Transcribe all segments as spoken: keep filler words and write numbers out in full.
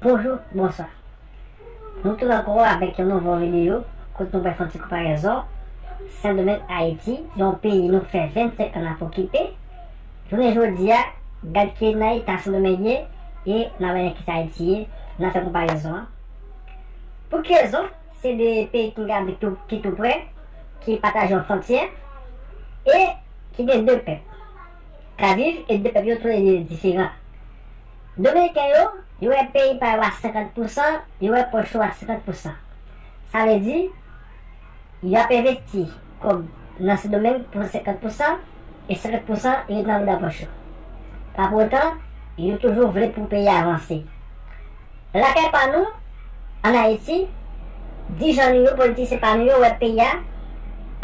Bonjou, bonswa. Nou tounen ankò avèk yon nouvo videyo kote nou pral fè yon ti konparezon Sendomeng, Ayiti, yon peyi nou fè vennsenk an n ap okipe. Jounen jodi a, gad ki nan eta Sendomeng ye, e n a wè nan kisa Ayiti ye, n a fè konparezon an. Pou ki rezon? Se de peyi ki gen tou, ki tou prè, ki pataje yon fwontyè, e ki gen de pèp k ap viv, e de pèp yo tou le de diferan. Dominiken yo, yo wè peyi pa yo a senkant pousan, yo wè pòch yo a senkant pousan. Sa vle di, y ap envesti kòb nan Sendomeng pou senkant pousan, e senkant pousan yo ret nan bouda pòch yo. Pa pou otan, yo toujou vle pou peyi a avanse. Lakay pa nou, ann Ayiti, dirijan nou yo, politisyen pa nou yo wè peyi a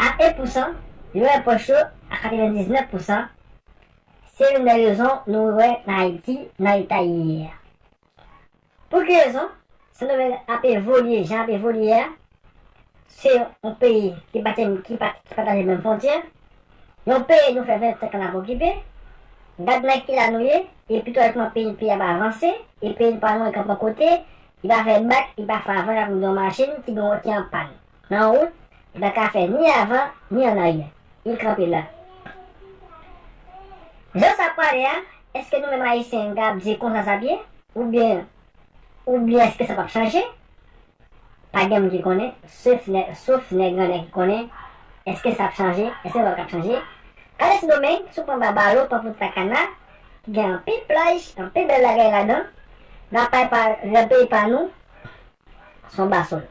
a en pousan, yo wè pòch yo a katrevendiznèf pousan. Se youn nan rezon nou wè nan Ayiti nan eta li ye a. Pou ki rezon? Sendomeng ap evolye, jan ap evolye a, se yon peyi ki pa, ki pa, ki pataje menm fwontyè, yon peyi nou fè vennsenk an n ap okipe, gad nan ki eta nou ye, e pito lòtman peyi, peyi a pa avanse, e peyi pa nou kanpe yon kote, li pa fè bak, li pa fè avan, tankou yon machin ki gen, ki an pàn nan wout, li pa ka fè ni avan, ni annaryè, li kanpe la. Jan sa prale a, èske nou menm Ayisyen n ka ap di konsa sa ap ye? Oubyen, oubyen èske sa p ap chanje? Pa gen moun ki konnen, sof nèg, sof nèg grannèg ki konnen, èske sa ap chanje, èske sa p ap chanje. Gade Sendomeng, si w pran Babalo, pran Punta Cana, ki gen anpil plaj, anpil bèl bagay ladan, nan peyi pa, nan peyi pa nou, se yon basòl.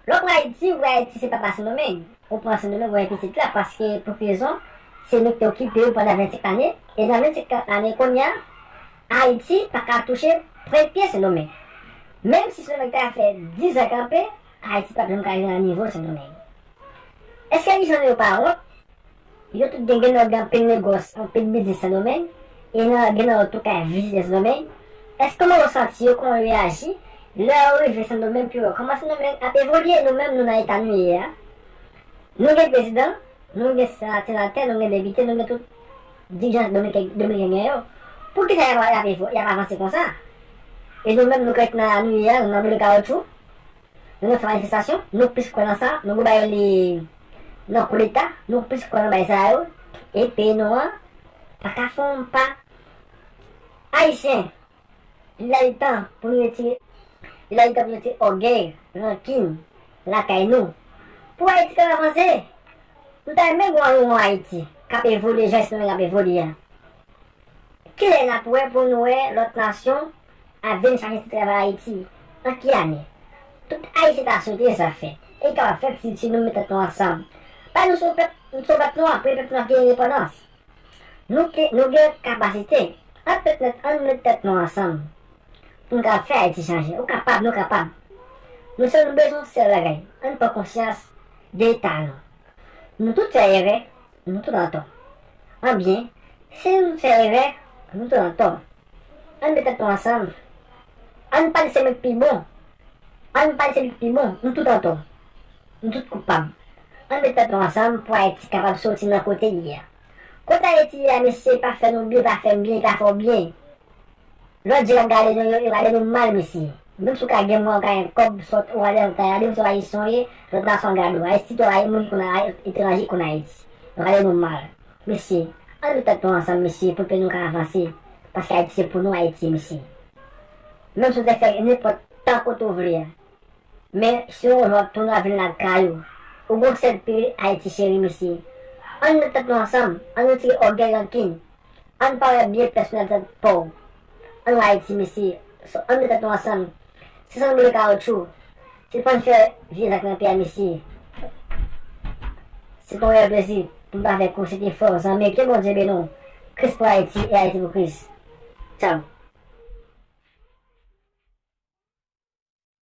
Lè w pran Ayiti, ou wè Ayiti se papa Sendomeng. Ou pran Sendomeng, ou wè pitit la, paske pou ki rezon, se nou ki te okipe yo pandan vennsenk ane, e nan vennsenk ane kounye a, Ayiti pa ka touche pwent pye Sendomeng. Menm si Sendomeng ta fè diz an kanpe, Ayiti p ap janm ka rive nan nivo Sendomeng. Èske dirijan nou yo pa wont? Yo tout gen, gen nan yo gen anpil negòs, anpil biznis Sendomeng, e nan, gen nan yo tou k ap vizite Sendomeng. Èske kòman yo santi yo, kòman yo reyaji lè yo rive Sendomeng pou yo wè kòman Sendomeng ap evolye? Nou menm, nou nan eta nou ye a. Nou gen prezidan, nou gen senatè, nou gen depite, nou gen tout dirijan dominiken, dominiken gen yo. Poukisa y ap, y ap evo-, y ap avanse konsa? E nou menm, nou k ret nan nou ye a, nou nan boule kawotchou, nou nan fè manifestasyon, nou plis kwè nan sa, nou gwo bagay li nan koudeta, nou plis kwè nan bagay sa yo, e peyi nou an pa ka fè yon pa. Ayisyen, li lè li tan pou nou retire, li lè li tan pou nou retire ògèy, rankin lakay nou. Pou Ayiti ka avanse, nou ta renmen wè yon Ayiti k ap evolye jan Sendomeng ap evolye a. Kilè n ap wè pou nou wè lòt nasyon ap vin chache ti travay Ayiti? An ki ane? Tout Ayisyen ta swete sa fèt. E li kapab fèt si, si nou met tèt nou ansanm. Paske nou se yon pèp, nou se yon pèp nwa, premye pèp nwa ki gen endepandans. Nou ke, nou gen kapasite. Ann met tèt, ann met tèt nou ansanm pou n kapab fè Ayiti chanje. Ou kapab, nou kapab. Nou sèl, nou bezwen yon sèl bagay. Ann pran konsyans de eta nou. Nou tout fè erè, nou tout antò. Anbyen, si nou fè erè, nou tout antò. Ann met tèt nou ansanm. Ann pa di se mwen k pi bon. Ann pa di se li k pi bon. Nou tout antò. Nou tout koupab. Ann met tèt nou ansanm pou Ayiti kapab soti nan kote li ye a. Kote Ayiti ye a, mesye, pa fè nou byen, pa fè m byen, pa fè w byen. Lòt je k ap gade nou yo, yo gade nou mal, mesye. Menm si w ka gen mwen, w ka gen kòb, sòt, ou gade, w ka gade m se Ayisyen w ye, lòt nasyon ap gade w. Ayiti tou, Ayi-, moun ki konn Ayi-, etranje ki konn Ayiti. Yo gade nou mal. Mesye, ann met tèt nou ansanm, mesye, pou peyi nou ka avanse. Paske Ayiti se pou nou, Ayiti, mesye. Menm si w te fè nenpòt tan kote w vle a. Men, si yon jou w ap tounen w ap vin lakay ou, ou gon sèl peyi, Ayiti cheri, mesye. Ann met tèt nou ansanm, ann retire ògèy, rankin. Ann pa wè byen pèsonèl tank pa w. Ann wè Ayiti, mesye. So, ann met tèt nou ansanm. Se san boule kawotchou. Se pa n fè vye zak nan peyi a, mesye. Se t on reyèl plezi pou m t avèk ou, se te frè w, zanmi, ke Bondye beni w. Kris pou Ayiti e Ayiti pou Kris. Tchaw.